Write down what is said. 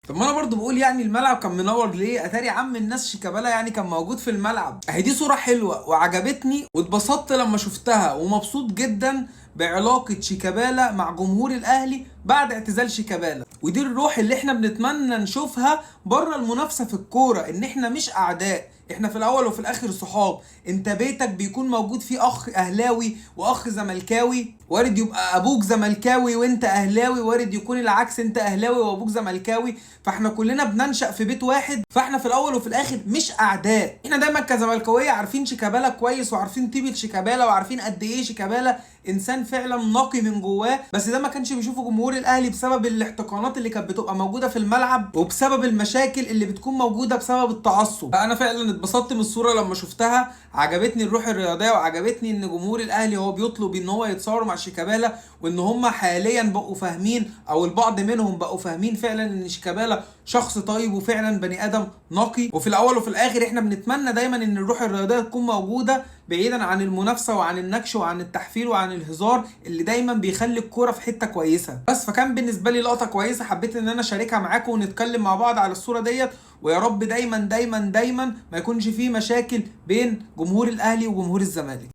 طب ما انا برضو بقول يعني الملعب كان منور ليه؟ اتاري عم الناس شيكابالا يعني كان موجود في الملعب. اهي دي صورة حلوة وعجبتني واتبسطت لما شفتها، ومبسوط جدا بعلاقة شيكابالا مع جمهور الاهلي بعد اعتزال شيكابالا. ودي الروح اللي احنا بنتمنى نشوفها بره المنافسة في الكورة، ان احنا مش اعداء، احنا في الاول وفي الاخر صحاب. انت بيتك بيكون موجود فيه اخ اهلاوي واخ زملكاوي، وارد يبقى ابوك زملكاوي وانت اهلاوي، وارد يكون العكس، انت اهلاوي وابوك زملكاوي. فاحنا كلنا بننشأ في بيت واحد، فاحنا في الاول وفي الاخر مش اعداء. احنا دايما كزملكاويه عارفين شيكابالا كويس، وعارفين طيبة شيكابالا، وعارفين قد ايه شيكابالا انسان فعلا نقي من جواه، بس ده ما كانش بيشوفه جمهور الاهلي بسبب الاحتقانات اللي كانت بتبقى موجودة في الملعب، وبسبب المشاكل اللي بتكون موجودة بسبب التعصب. فانا فعلا اتبسطت من الصورة لما شفتها، عجبتني الروح الرياضية، وعجبتني ان جمهور الاهلي هو بيطلب ان هو يتصور مع شيكابالا، وان هم حاليا بقوا فاهمين، او البعض منهم بقوا فاهمين فعلا ان شيكابالا شخص طيب وفعلا بني ادم نقي. وفي الاول وفي الاخر احنا بنتمنى دايما ان الروح الرياضية تكون موجودة، بعيدا عن المنافسة وعن النكش وعن التحفيل وعن الهزار اللي دايما بيخلي الكورة في حتة كويسة. بس فكان بالنسبة لي لقطة كويسة، حبيت ان انا اشاركها معاكم ونتكلم مع بعض على الصورة ديت. ويا رب دايما دايما دايما ما يكونش فيه مشاكل بين جمهور الاهلي وجمهور الزمالك.